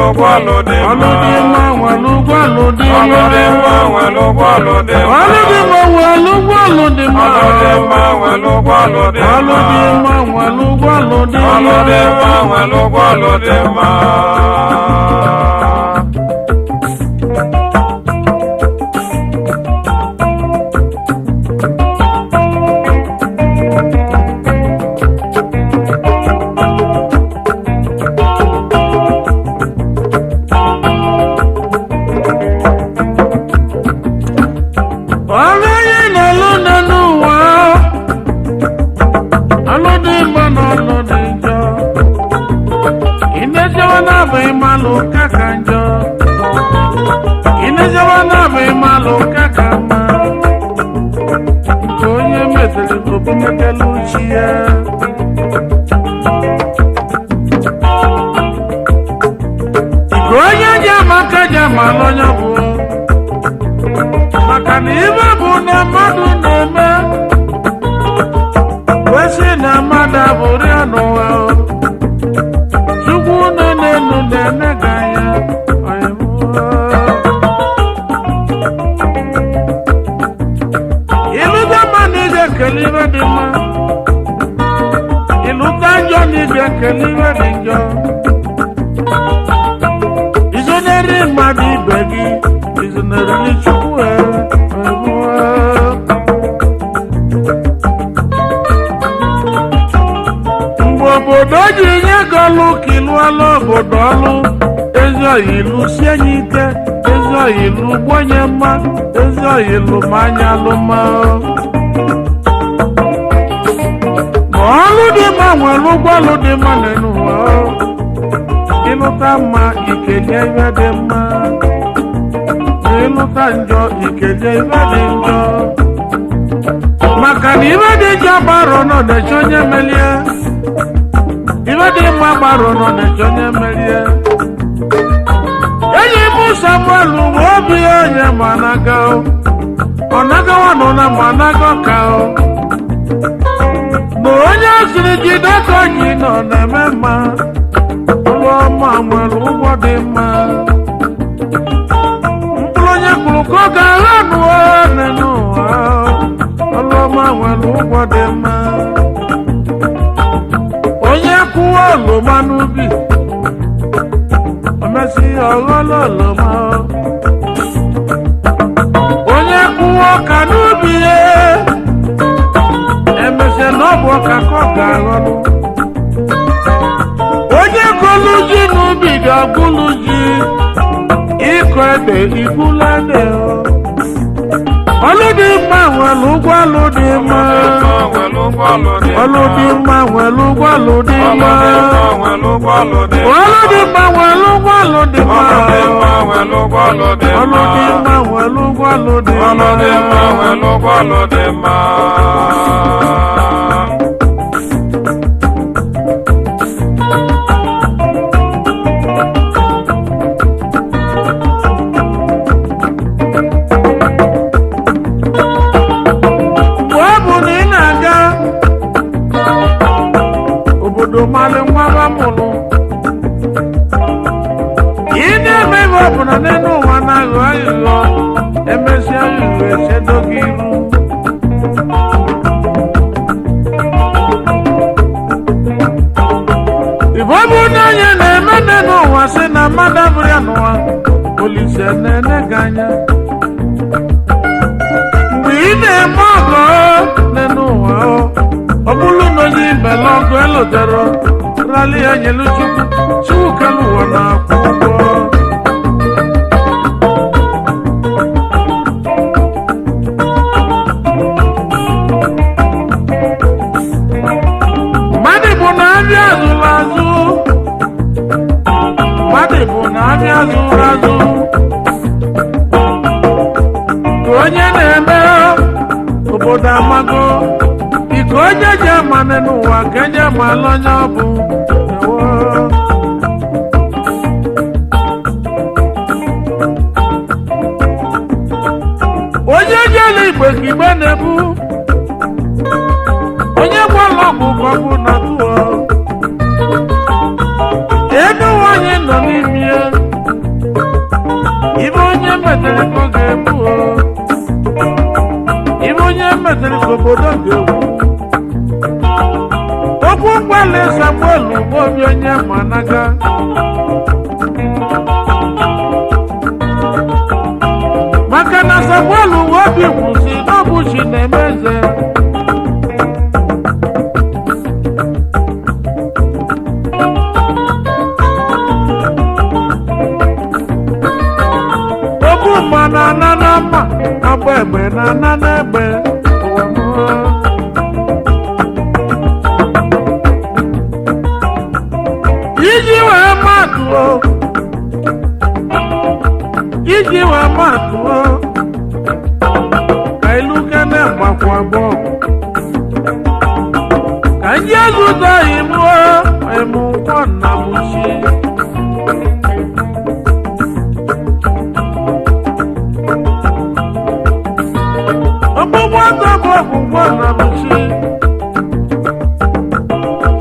ụgwọ ọlụ dị mma. Ọlụ dị mma nwere ụgwọ ọlụ dị Ọlụ mma. dị mma nwere ụgwọ ọlụ dị mma. Ọlụ dị mma nwere ụgwọ ọlụ dị mma. Ọlụ dị mma nwere ụgwọ ọlụ dị mma. Ọlụ dị mma nwere ụgwọ ọlụ dị Ọlụ dị mma. mma nwere ụgwọ ọlụ dị mma. Ọlụ onye na-alụ nọ n'ụwa, ọlụ dị mma na ọlụ dị njọ. Ị na-ejewe na-abụ ịmalụ ka ka njọ. Ị na-ejewe na-abụ ịmalụ ka ka mma. Nke onye metere ka obumetelu chi ya. Nke onye ji amaka ji amalụ onye bụ. Maka na ibe bụ na mmadụ na-eme kwesị na mmadụ abụrụ ya n'ụwa o. Chukwu nọ n'elu na-ene gị anya ọyịmụọ. Ịlụta mma na ị ga-ekele ibe dị mma, ịlụta njọ na ị ga-ekele ibe dị njọ. Izonere mmadụ ibe gị, izonere Chukwu ọyịmụọ. Mgbe obodo ji nye gị ọlụ ka ịlụọla obodo ọlụ, ezi oyi lụsie ya ike, ezi oyi lụgbonye mma, ezi oyi lụmanya lụma. Ma ọlụ dị mma nwere ụgwọ ọlụ dị mma n'elu ụwa. Ịlụta mma ikelie ihe dị mma, ma ịlụta njọ ikelie ihe dị njọ. Maka na ihe dị njọ gbarọ nọ na-eche onye melie. Ibe dị mma gbarụ nọ na-eche onye merie. Enyi m Samuel nwe obi onye ma naga o. Ọ nagawa nọ na ma naga ka o. Na onye siri jide ka onye nọ na-eme mma. Ụlọ ọma nwere ụgwọ dị mma. Mkpụrụ onye kwuru ka ọ ga-agha nụọ n'ụwa. Ụlọ ọma nwere ụgwọ dị mma. Onye kụwa oroma n'ubi, o mesị ọghọlụ oroma. Onye kụwa ọka n'ubi ya, emesịa na ọ bụ ọka ka ọ ga-aghọlụ. Onye kụlụ ji n'ubi ga-agwụlụ ji, ịkọ ede igwula ede. Ọlụ dị mma nwere ụgwọ ọlụ dị mma. Nwere ụgwọ ọlụ dị mma. Ọlụ dị mma nwere ụgwọ ọlụ dị Ọlụ mma. dị mma nwere ụgwọ ọlụ dị mma. Ọlụ dị mma nwere ụgwọ ọlụ dị mma. Ọlụ dị mma nwere ụgwọ ọlụ dị Ọlụ mma. dị mma nwere ụgwọ ọlụ dị Ọlụ dị mma mma. nwere ụgwọ ọlụ dị mma. Mgbe ọ bụ na ị na-aga obodo malị nwa mụrụ, ị na-eme ihe ọ bụla n'elu ụwa na-aghọ aghụghọ, emesịa aghụghọ echedo gị iru. Igbo bụ na onye na-eme n'elu ụwa sị na mmadụ abụrụ ya n'ụwa, Olise na-ene gị anya. Mgbe ị na-eme ọgọ n'elu ụwa, ọ bụrụ na onye imele ọgụ elotero rali ya nyelu Chukwu, Chukwu kelu ụwa na-akwụ ụgwọ. Mmadụ bụ na abịa azụrụ azụ, mmadụ bụ na abịa azụrụ azụ. Ka onye na-eme obodo amago ike onye ji amane n'ụwa ka enye malụ onye ọ bụ. Ewo. Onye jere igbe ka igbe na-ebu, onye gwara ọgwụ ka ọ bụ na tụọ ebe nwaanyị nọ n'ime ya. metere ka ọ ga-ebu o. Ibe onye metere ka obodo ga-egwu. Okwu mgbalị Samuel Ugbobi onye ma n'aka. Maka na Samuel Ugbobi kwụsị n'ọbụ chi na-eme eze. Okwu mma na ana na mma, agba egbe na ana na egbe. Ụwa mụọ. Iji wee matụọ, iji wee matụọ, ka ilu kene gbakwa bọọlụ ka ndị ezute ịmụọ ịmụ nkwọ nna m chi. Ọgbụgbọ ndụ bụ ọgwụgwọ nna m chi.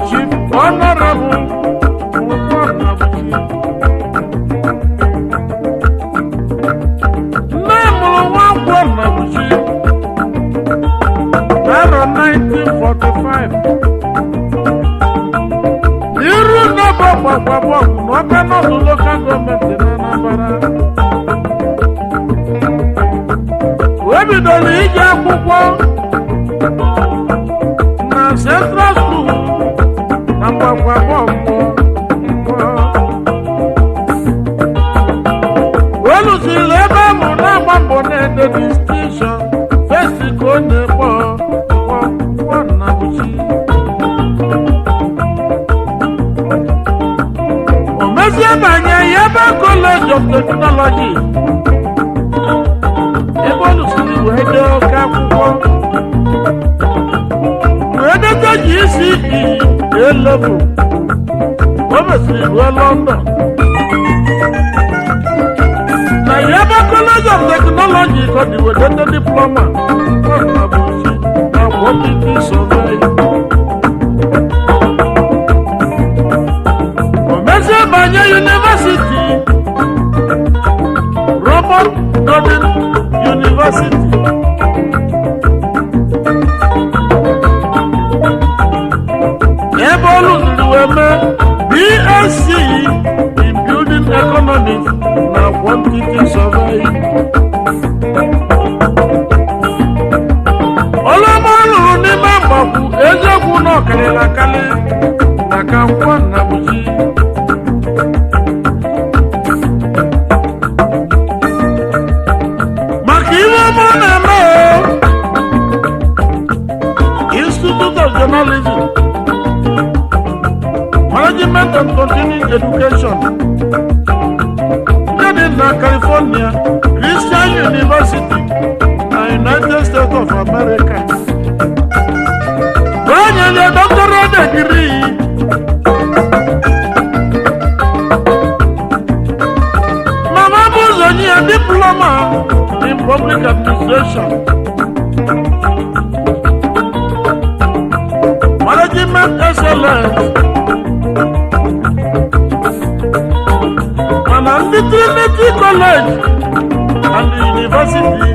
Chief Honorable Nkwọ Nnabuchi. Nne mụrụ nwa Nkwọ Nnabuchi n'arọ 1945. Iru nnabọ gbagbabọgwụ n'Ọka Nọọsụ Local Gọọmenti na Anambra. O bidoro ije akwụkwọ na Central School na mgbagbabọgwụ. O lụsiri ebe a mụrụ na-agba mbọ na-ede distinction first ka ọ na-ekpọ Nkwọ Nnabuchi. O mezie banye Yaba College of Technology ebe ọ lụsiri wee dee oke akwụkwọ wee dete GCE A level. O mesịrị ruo London na Yaba College of Technology ka ọ dị wee dete diploma Nkwọ Nnabuchi na quantity surveying. O mezie banye University Robert Gordon University ebe ọ lụziri wee mee BSc in Building Economics na Quantity Surveying. Ọlụọma ọ lụrụ n'ime mgbakwu eziokwu na ọkarịrị akarị maka Nkwọ Nnabuchi. Maka ihe ọma ọ na-eme o, Institute of Journalism, Management and Continuing Education nke dị na California Christian University na United States of America. O nyere doctorate degree. Mama bụ ụzọ nye ya diploma in public administration, management excellence. Mana ndị Trinity College and University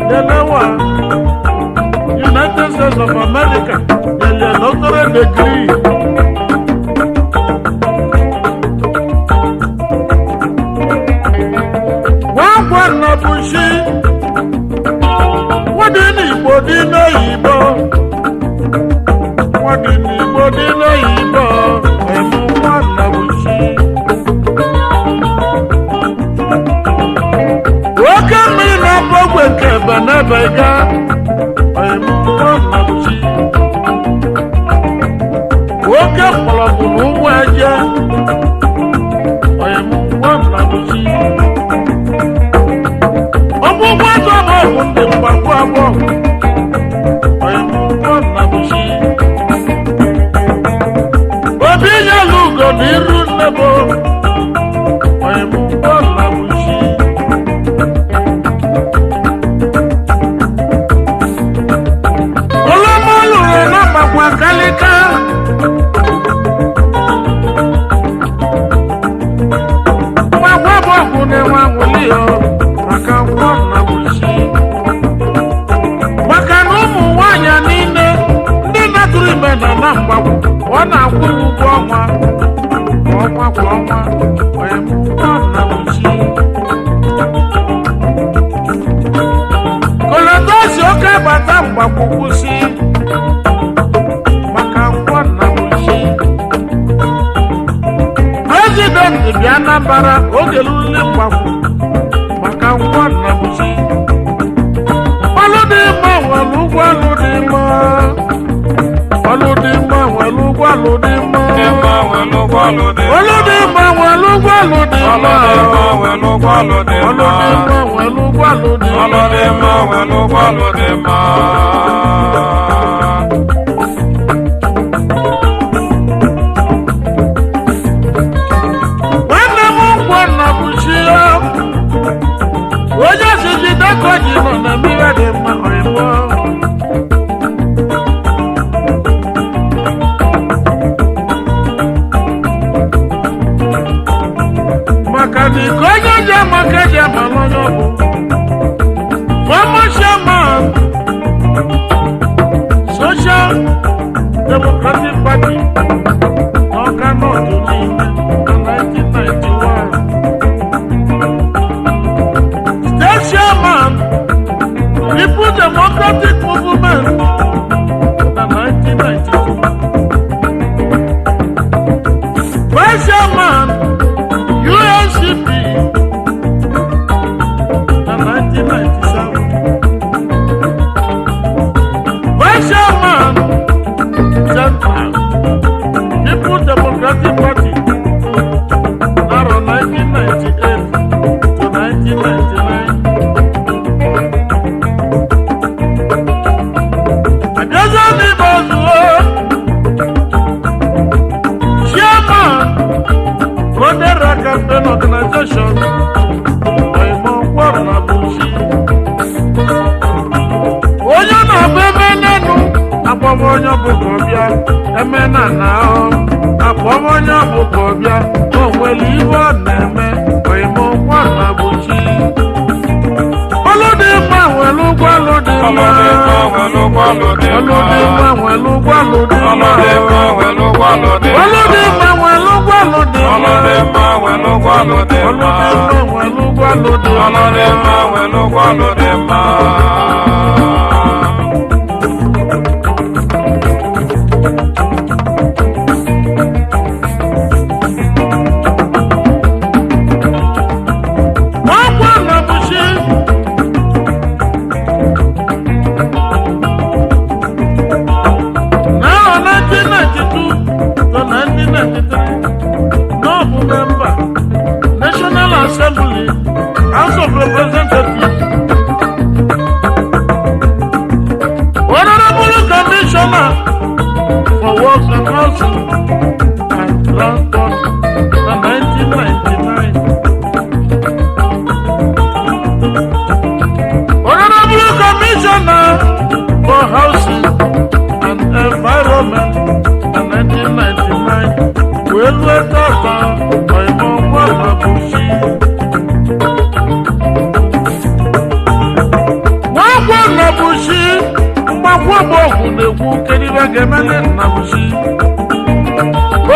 Delaware, United States of America nyere doctorate degree. Nwankwo Nnabuchi, nwadị n'Igbo dị n'oyibo, nwadị n'Igbo dị n'oyibo, emu Nwa Nnabuchi. Oke mmiri na-abụ ogwe nke ebe n'ebe ga, emu Nwa Nnabuchi. Oke mgbọrọgwụ na ụmụ eje, emu Nwa Nnabuchi. Ọgbụgbọ atọ bụ ọgwụ ndị mgbakwu abụọ, emu Nwa Nnabuchi. Obi nyelu ugo na iru nnebo, emu Nwa Nnabuchi. Olómọ lùrẹ̀ náà pàpà kálíká. Nwa gbọ́ bọ̀gùn ni wọn wòlíì o. na mgbagwo, ọ na-akwụ ụgwọ ọnwa kwa ọnwa kwa ọnwa. Onye m nkwọ na buchi kolodosi oke bata mgbagwo kwụsị maka nkwọ na buchi. Prezidenti bịa Anambra oge lule mgbagwo maka nkwọ na buchi. Ọlụ dị mma nwere ụgwọ ọlụ dị mma. Ọlụ dị mma nwere ụgwọ ọlụ dị mma. Dị mma nwere ụgwọ ọlụ dị mma. Ọlụ dị mma nwere ụgwọ ọlụ dị Ọlụ mma. dị mma nwere ụgwọ ọlụ dị Ọlụ mma. dị mma nwere ụgwọ ọlụ dị Ọlụ mma. dị mma nwere ụgwọ ọlụ dị mma. Nwanne m nkwọ nna bụ chi ya. Onye si jide ka o ji nọ na mmiri dị mma ọyịmọ. Maka na iko onye ji amaka ji ama n'onye ọ bụ. Former chairman, Social Democratic Party, n'Awka North niile na 1991. State chairman, People Democratic Movement na 1992. Vice chairman, UNCP na 1997. Vice chairman, Central People Democratic Party narọ 1998 to 1999. Abịazie n'ime ozuo, chairman Rodera Campaign Organization, Oimo Nkwọrọ na Buchi. Onye na-abụ eme n'enu akpọm onye bụ ka ọ bịa, eme na na ahụ akpọm onye bụ ka ọ bịa, o nwere ibe ọ na-eme. Oimo Nkwọrọ na Buchi. Ọlụ dị mma nwere ụgwọ ọlụ dị Ọlụ mma. dị mma nwere ụgwọ ọlụ dị Ọlụ mma. dị mma nwere ụgwọ ọlụ dị Ọlụ mma. dị mma nwere ụgwọ ọlụ dị Ọlụ mma. dị mma nwere ụgwọ ọlụ dị Ọlụ mma. dị mma nwere ụgwọ ọlụ dị Ọlụ mma. dị mma nwere ụgwọ ọlụ dị Ọlụ dị mma. mma nwere ụgwọ ọlụ dị mma. Nwakwọ na Buchi n'ahọ 1992 to 1993 n'ọbụ memba National Assembly, House of Representatives, Honorable Commissioner for Works and Housing and Transport na 1999. Honorable Commissioner for Housing and Environment in 1999 wee lue tata. Ọ̀ìmọ̀ nwa Buchi. Nwakwọ Nnabuchi mgbakwu ọgbọgwụ na-ekwu kedu ibe ga-emele Nnabuchi.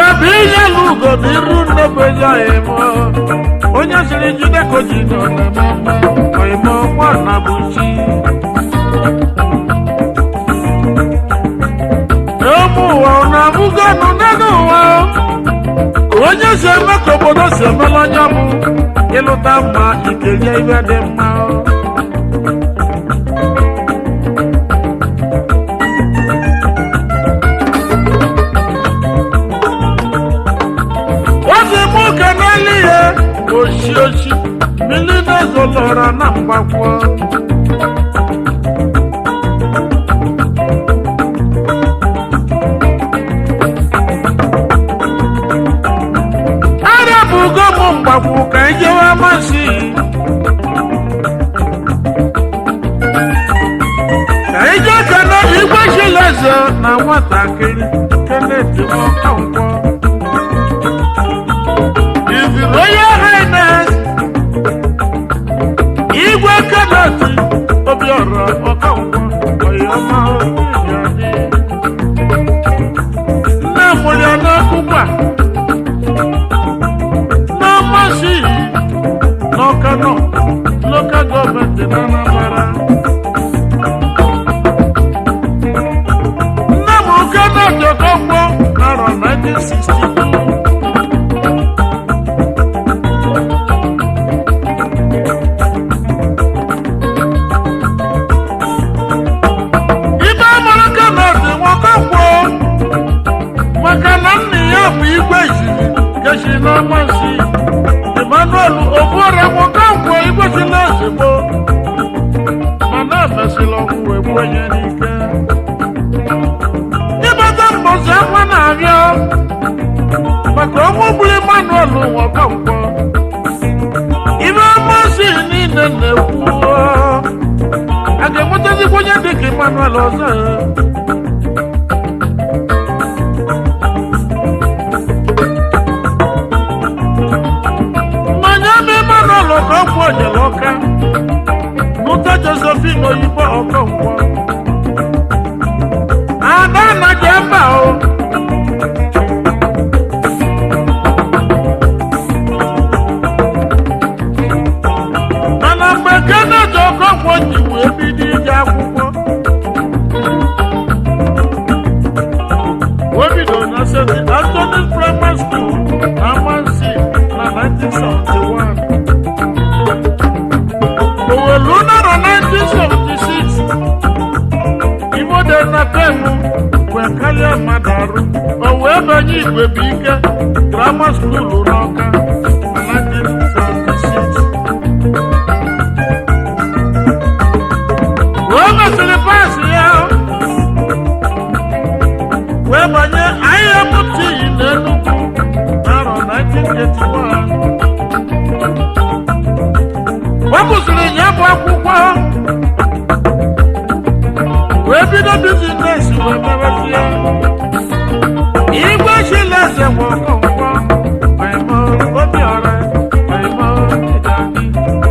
Obi inyelu ugo na iru nnebeji anyị mụọ. Onye siri jide ka o ji nọ na-eme ọ̀ìmọ̀ nwa Nnabuchi. N'ụmụ ụwa ọ na-abụgo nụ n'elu ụwa ka onye si eme ka obodo si emela onye bụ ịlụta mma ikelie ibe dị mma. Ozi mụ kenelu ihe oshi oshi mmiri na-ezolọra na mgbakwuo. Arabụgo m mgbakwu ka ijewe amasị ka ije kene igwe chileze na nwatakịrị Kenneth Okonkwo. His Royal Highness Igwe Kenneth Obiora Okonkwo, Oyoma Obiadi. na Anambra. Nne m Kenneth Okonkwo narọ 1962. Ibe amara Kenneth Okonkwo maka na nna ya bụ igwe izizi kechi n'amansi Emmanuel Obuora Okonkwo igwe si n'ezigbo mana emesịla ọnwụ wee gbuo onye n'ike. Ịgbata mbọsị akwa na-abịa maka ọnwụ gburu Emmanuel Okonkwo. Ibe amasị niile na-ekwu a ga-enwetazikwa onye dịka Emmanuel ọzọ. Mmanya bụ Emmanuel Okonkwo nyere ọka mụta Josephine Oyibo Okonkwo. Ada anaghị mba o. Mana mgbe Kenneth Okonkwo ji wee bido ije akwụkwọ, o bidoro na St. Anthony's Primary School na Amansi na 1971. Owelu nọrọ 1976, Imo dị na Kenu wee karịa mmadụ arụ, o wee banye igwe bụ ike Grammar School n'Ọka na 1976. O mesịrị paasị ya wee banye IMT na Enugu n'arọ 1981. Ọ gụsịrị ya bụ akwụkwọ wee bido business wee mewezie. Igwe Chileze nwe Okonkwo, Oimo Obiora, Oimo Chidadi,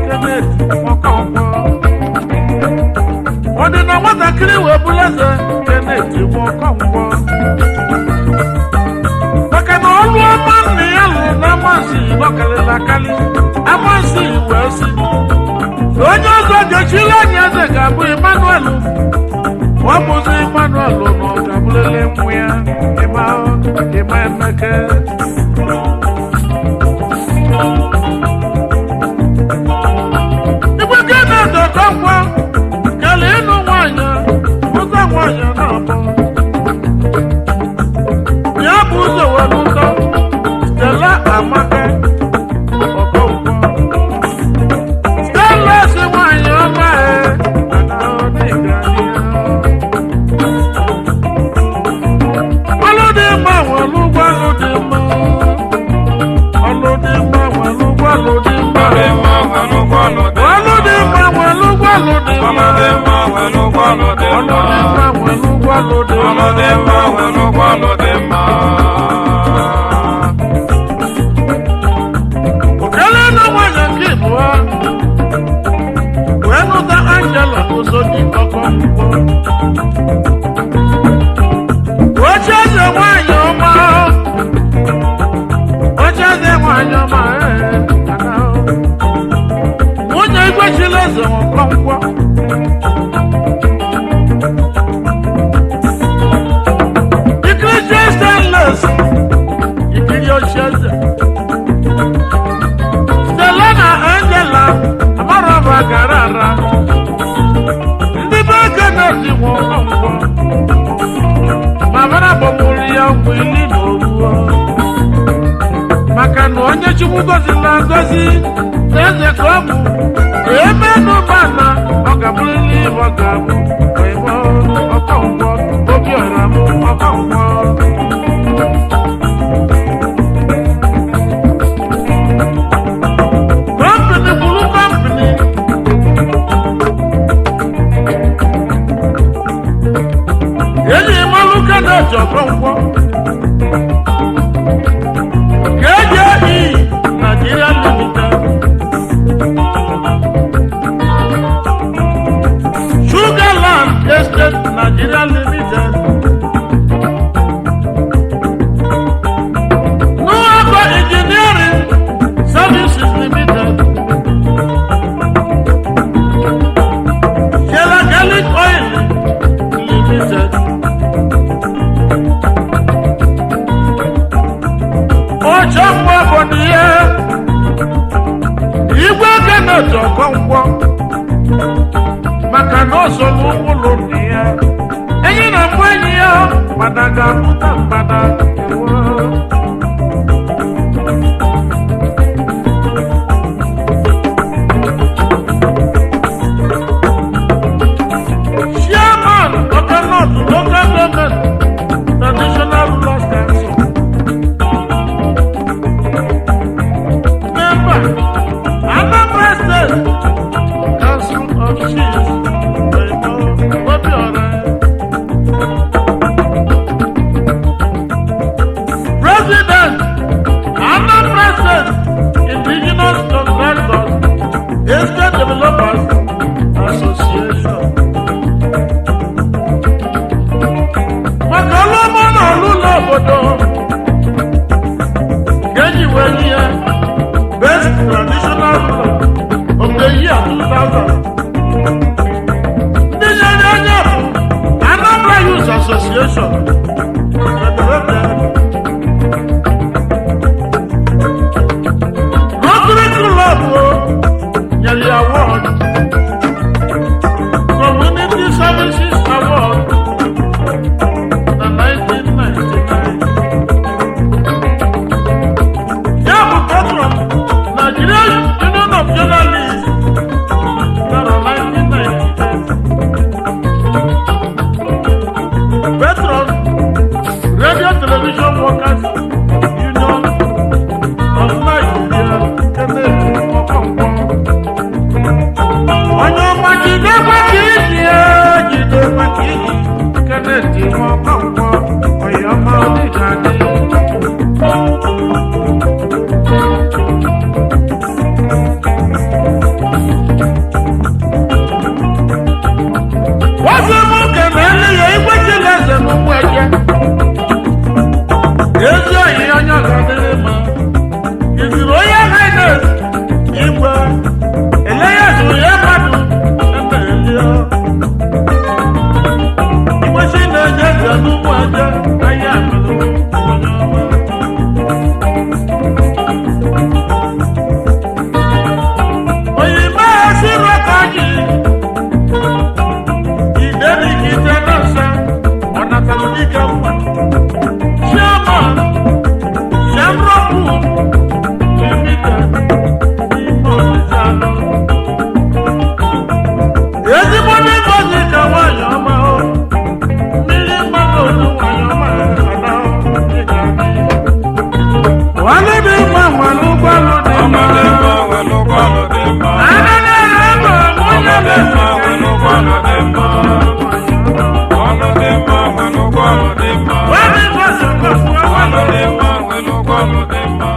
Kenneth Okonkwo. Ọ dị na nwatakịrị wee bụrụ eze Kenneth Okonkwo. Maka na ọlụ ọma nna ya lụrụ na amansi Igbo karịrị akarị, amansi wee sị na onye ọzọ ga-echiri anyị eze ga-abụ Emmanuel. Ọ bụzi Emmanuel na ọ ga-abụrịrị nwa ya, ịma ịma Emeke. Igwe Kenneth Okonkwo kele ịnụ nwaanyị ụzọ nwaanyị na-abụ. Ya bụ ụzọ were ụtọ Stella Amaka Okonkwo. Stella si nwaanyị ọma e, mana ọ dịghị anya. Ọlụ dị mma nwere ụgwọ ọlụ dị mma. Ọlụ dị mma nwere ụgwọ ọlụ dị mma. Ọlụ dị mma nwere ụgwọ ọlụ dị Ọlụ dị mma. mma nwere ụgwọ ọlụ dị Ọlụ mma. dị mma nwere ụgwọ ọlụ dị Ọlụ dị mma. mma Ọlụ dị nwere mma ụgwọ ọlụ dị mma. nwere ụgwọ ọlụ dị mma. Okele na nwanyị nke ịbụọ wee nụta Angela Ozodi Okonkwo. Oche eze nwanyị ọma, oche eze nwanyị ọma ee, ada o. Nwunye Igwe Chileze Okonkwo. Ikiri Stainless, ikiri oche eze. Stella na Angela amarọba gara ara. Ndị be Kenneth nwe Okonkwo. Ma mara gbọmụrụ ya mgbe ili na oruo. Maka na onye Chukwu gọzila agọzi na eze ka ọ bụ ebe nụbana ọ ga-abụrịrị ihe ọ ga-abụ. Oyibo Okonkwo, Obiora m Okonkwo. Kọmpini kwuru kọmpini. Enyi malụ Kenneth Okonkwo. KJE Nigeria Limited. Sugarland Estate Nigeria Limited. Nuaba Engineering Services Limited. Kenneth Okonkwo maka na ọ so n'ụkpụrụ nna ya. Enyi na mgbe enyi ya mgbada ga-apụta mgbada ewo. Chairman Ọka North Local Government Traditional Rulers Council. Member, Anambra State Council of Chiefs, Obiora. President, Anambra State Indigenous Contractors, Estate Developers Association. Maka ọlụọma na ọlụlọ obodo ga-eji wee nye ya Best Traditional Ruler of the Year 2000. Ndị nyere onye bụ Anambra Youth Association Federated. Rotary Club nyere ya award Community Services Award na 1999. Ya bụ patron Nigerian Union of Journalists na 1998. Patron Radio Television Workers Union of Nigeria, Kenneth Okonkwo. Onye ọma jidekwa ka iji ya, jidekwa ka iji, Kenneth Okonkwo, onye ọma ọ ga-adị. Wọ́n mú kẹ̀mẹ́ ní yẹ igwe Chineze n'ụgbọ ẹ̀jẹ̀. Ezi oyi onye ọga dịrị mma. Izuru onye highness igwe. Eleya zuru ya mmadụ ebe elie. Igwe Chineze eze n'ụgbọ ẹ̀jẹ̀ ahịa akụrụ onye ọma. Oyinbo esi rọka ji. Ìdẹ́rìkì tẹ náà sá, ọ̀nà tàbí kíkẹ́ wà. Chairman, Shamrock Limited, Imo Ìsàlọ̀. Ezigbo ndị ngozi ka nwanyị ọma o, mmiri mmanụ olu nwanyị ọma ada o, dịka gị. Nwanne dị mma nwere ụgbọelu dị mma. Ọmọdé mma nwere ụgbọala dị mma. Ada na-ere ego nwunye Ọmọdé mma nwere ụgbọala dị mma. Ọnụ dị mma nwere ụgbọala dị mma. Nwanne ngozi Ọnụ dị mma nwere ụgbọala dị mma.